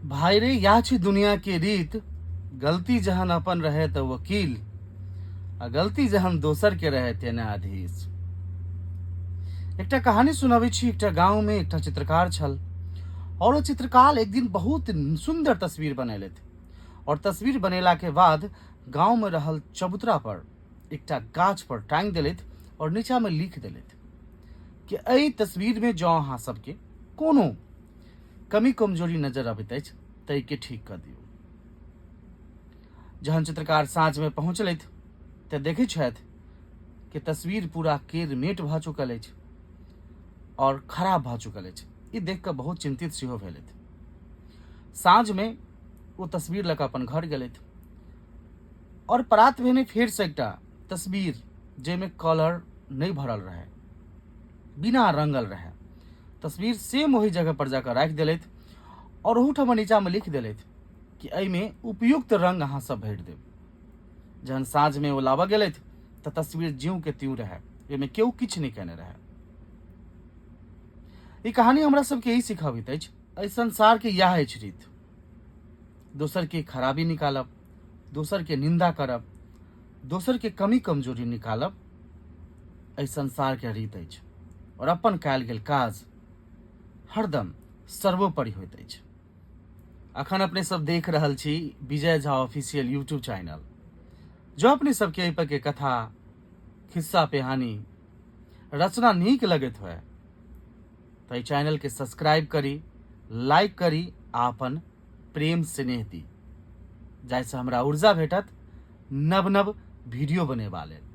भाइ रे, इएह छी दुनियाके रीत। गलती जहन अपन रहे तऽ वकील, आ गलती जहन दोसरके रहे ते न्यायाधीश। एकटा कहानी सुनाबै छी। एकटा गाँवमे एकटा चित्रकार छल और ओ चित्रकार एक दिन बहुत सुंदर तस्वीर बनेलथि और तस्वीर बनेलाके बाद गाँवमे रहल चबूतरा पर एकटा गाछ पर टांगि देलथि और नीचामे लिख देलथि कि एहि तस्वीरमे जँ अहाँ सबके कोनो कमी कमजोरी नजर अबैत अछि तऽ एहिके ठीक कऽ दियौ। जहन चित्रकार साँझमे पहुँचलथि तऽ देखै छथि कि तस्वीर पूरा केर मेट भऽ चुकल अछि और खराब भऽ चुकल अछि। ई देख कऽ बहुत चिन्तित सेहो भेलथि। साँझमे ओ तस्वीर लऽ कऽ अपन घर गेलथि और प्रात भेने फेरसँ एकटा तस्वीर जाहिमे कलर नहि भरल रहै, बिना रंगल रहै, तस्वीर सेम ओहि जगह पर जाकर राखि देलथि और ओहूठाम नीचामे लिख देलथि कि एहिमे उपयुक्त रंग अहाँ सब भरि देब। जहन साँझमे ओ लाबऽ गेलथि तऽ तस्वीर ज्यों के त्यों रहै, ओहिमे केओ किछु नहि केने रहै। ई कहानी हमरा सबके ई सिखबैत अछि, एहि संसारके इएह अछि रीत, दोसरके खराबी निकालब, दोसरके निंदा करब, दोसरके कमी कमजोरी निकालब एहि संसारके रीत अछि और अपन कयल गेल काज हरदम सर्वोपरि होइत अछि। अखन अपने सब देख रहल छी विजय झा ऑफिशियल यूट्यूब चैनल। जो अपने सबके एहि पर के कथा, खिस्सा पिहानी, रचना नीक लगैत हुए तऽ एहि चैनल के सब्सक्राइब करी, लाइक करी आ अपन प्रेम स्नेह दी, जाहिसँ हमरा ऊर्जा भेटत नव नव वीडियो बनेबा लेल।